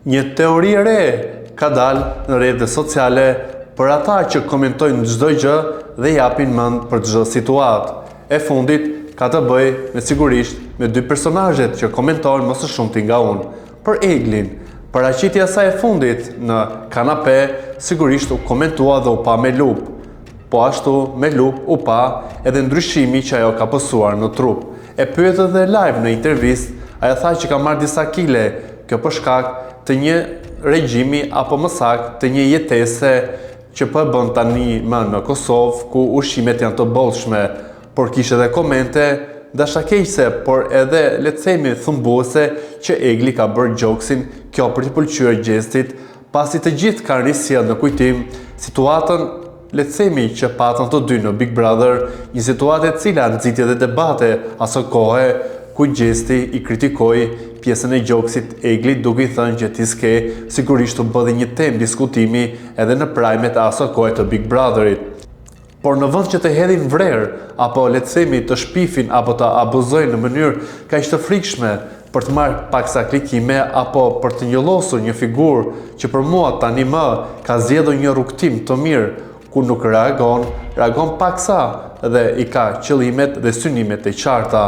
Një teori e re ka dalë në rrjetet sociale për ata që komentojnë çdo gjë dhe japin mend për çdo situatë. E fundit ka të bëjë me sigurisht me dy personazhet që komentohen më së shumti nga unë. Për Eglin, paraqitja e saj e fundit në kanape sigurisht u komentua dhe u pa me lupë. Po ashtu, me lupë u pa edhe ndryshimi që ajo ka pësuar në trup. E pyetën dhe live në intervistë, ajo tha që ka marrë disa kile, kjo për shkak të një regjimi apo më saktë të një jetese që po e bën tani më në Kosovë, ku ushqimet janë të bollshme, por kishte edhe komente dashakeqëse, por edhe le të themi thumbuese që Egli ka bërë gjoksin, kjo për t'i pëlqyer Gjestit, pasi të gjithë kanë risjellë në kujtim situatën le të themi që patën të dy në Big Brother, një situatë e cila nxiti edhe debate aso kohe ku Gjesti i kritikoi pjesën e gjoksit Eglit duke i thënë që ti s'ke, sigurisht u bë dhe një temë diskutimi edhe në prime-et e aso kohe të Big Brotherit. Por në vend që të hedhin vrer, apo le të themi të shpifin apo të abuzojnë në mënyrë kaq të frikshme për të marrë paksa klikime apo për të njollosur një figurë që për mua tani më ka zgjedhur një rrugëtim të mirë ku nuk reagon, reagon paksa dhe i ka qëllimet dhe synimet e qarta.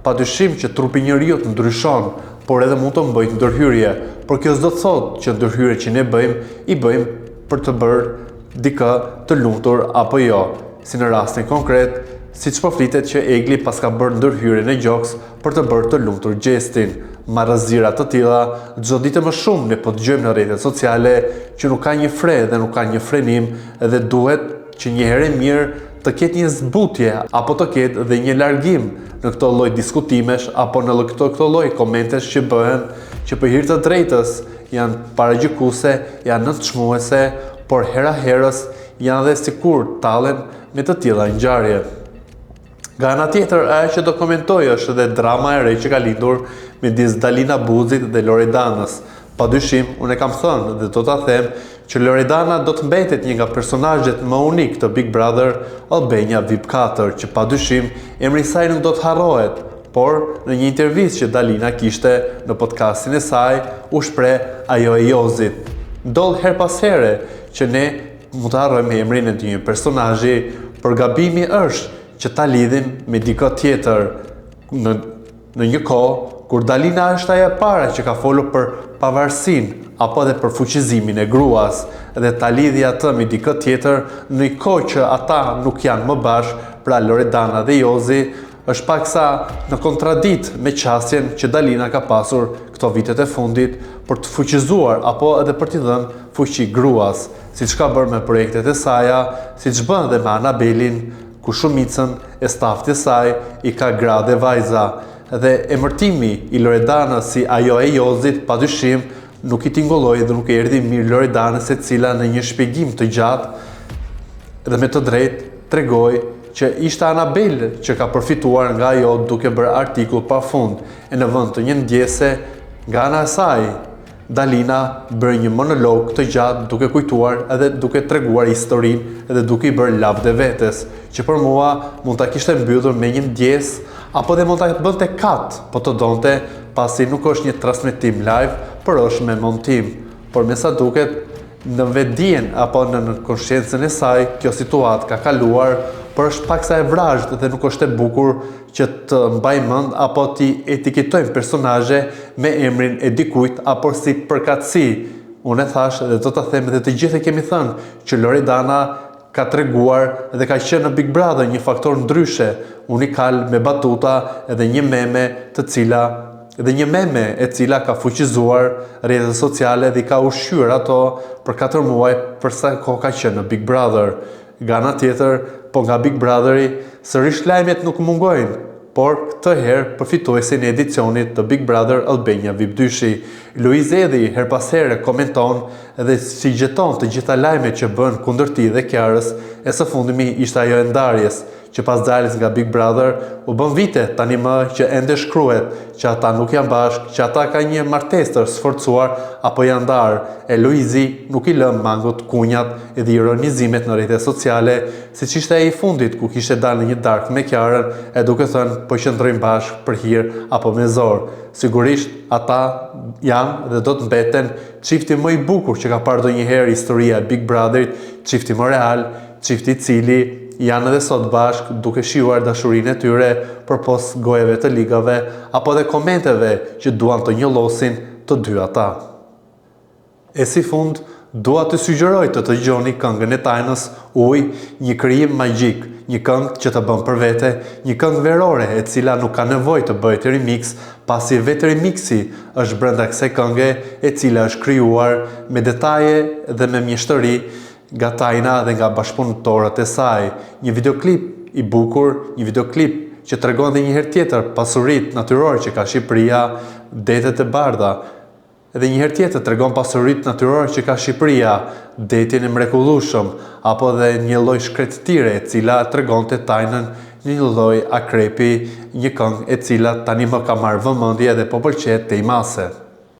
Padyshim që trupi i njeriut ndryshon, por edhe mund të bëjë ndërhyrje, por kjo s'do të thotë që ndërhyrjet që ne bëjmë i bëjmë për të bërë dikë të lumtur apo jo, si në rastin konkret, siç po flitet që Egli paska bërë ndërhyrjen e gjoks për të bërë të lumtur Gjestin. Marrëzira të tilla, çdo ditë e më shumë ne po dëgjojmë në rrjetet sociale që nuk ka një fre dhe nuk ka një frenim dhe duhet që një herë e mirë të ketë një zbutje apo të ketë dhe një largim në këto lloj diskutimesh apo në këto këto lloj komentesh që bëhen që për hir të drejtës janë paragjykuese, janë nënçmuese, por hera herës janë dhe sikur tallen me të tilla ngjarje. Nga ana tjetër, ajo që do komentoj është edhe drama e re që ka lindur midis Dalina Buzit dhe Loredanës. Pa dyshim, unë e kam thënë dhe do ta them që Loredana do të mbetet një nga personazhet më unik të Big Brother Albania VIP 4, që pa dyshim emri i saj nuk do të harrohet, Por, në një intervistë që Dalina kishte në podcastin e saj, u shpreh ajo e Jozit. Ndodh herë pas here që ne mund të harrojmë emrin e ndonjë personazhi, por gabimi është që ta lidhim me dikë tjetër. Në në një kohë kur Dalina është ajo e para që ka folur për pavarësinë apo edhe për fuqizimin e gruas dhe ta lidhi atë me dikë tjetër në një kohë që ata nuk janë më bashkë, pra Loredana dhe Jozi, Është paksa në kontraditë me qasjen që Dalina ka pasur këto vitet e fundit për të fuqizuar apo edhe për t'i dhënë fuqi gruas, siç ka bërë me projektet e saja, siç bën dhe me Anabelin, ku shumicën e stafit të saj i ka gra dhe vajza. Dhe emërtimi i Loredanës si ajo e Jozit padyshim nuk i tingulloi dhe nuk i erdhi mirë Loredanës e cila në një shpjegim të gjatë dhe me të drejtë tregoi që ishte Anabel që ka përfituar nga ajo duke bërë artikull pa fund e në vend të një ndjese nga ana e saj, Dalina bëri një monolog të gjatë duke kujtuar edhe duke treguar historinë edhe duke i bërë lavde vetes, që për mua mund ta kishte mbyllur me një ndjesë apo dhe mund ta bënte cut po të donte pasi nuk është një transmetim live, por është me montim. Por me sa duket Në vetëdijen apo në në konshiencën e saj kjo situatë ka kaluar, por është paksa e vrazhdë dhe nuk është e bukur që të mbajmë mend apo t'i etiketojmë personazhe me emrin e dikujt apo si përkatësi. Unë e thashë dhe do ta them dhe të gjithë e kemi thënë që Loredana ka treguar dhe ka qenë në Big Brother një faktor ndryshe, unikal me batuta dhe një meme të cila dhe një meme e cila ka fuqizuar rrjetet sociale dhe i ka ushqyer ato për 4 muaj për sa kohë ka qenë në Big Brother. Nga ana tjetër, po nga Big Brotheri, sërish lajmet nuk mungojnë, por këtë herë për fituesin e edicionit të Big Brother Albania VIP dyshi. Luiz Ejlli herë pas here komenton dhe shigjeton të gjitha lajmet që bëhen kundër tij dhe Kiarës, e së fundmi ishte ajo e ndarjes, Që pas daljes nga Big Brother, u bënë vite tani më që ende shkruhet që ata nuk janë bashkë, që ata kanë një martesë të sforcuar apo janë ndarë, e Luizi nuk i lë mangut kunjat edhe ironizimet në rrjetet sociale, siç ishte ai i fundit ku kishte dalë në një darkë me Kiarën e duke thënë po qëndrojmë bashkë për hir apo me zor. Sigurisht ata janë dhe do të mbeten çifti më i bukur që ka parë ndonjëherë historia e Big Brotherit, çifti më real, Çifti i cili janë edhe sot bashkë duke shijuar dashurinë e tyre përpos gojëve të ligave apo edhe komenteve që duan të njollosin të dy ata. E si fund, dua t'ju sugjeroj të dëgjoni këngën e Tajnës, Ujë, një krijim magjik, një këngë që të bën për vete, një këngë verore e cila nuk ka nevojë të bëhet remix, pasi vetë remixi është brenda kësaj kënge e cila është krijuar me detaje dhe me mjeshtëri nga Tajna dhe nga bashkëpunëtorët e saj. Një videoklip i bukur, një videoklip që tregon edhe një herë tjetër pasuritë natyrore që ka Shqipëria, detet e bardha. Edhe një herë tjetër tregon pasuritë natyrore që ka Shqipëria, detin e mrekullueshëm, apo edhe një lloj shkretëtire e cila tregonte Tajnën një lloj akrepi, një këngë e cila tani më ka marrë vëmendje dhe po pëlqehet tej mase.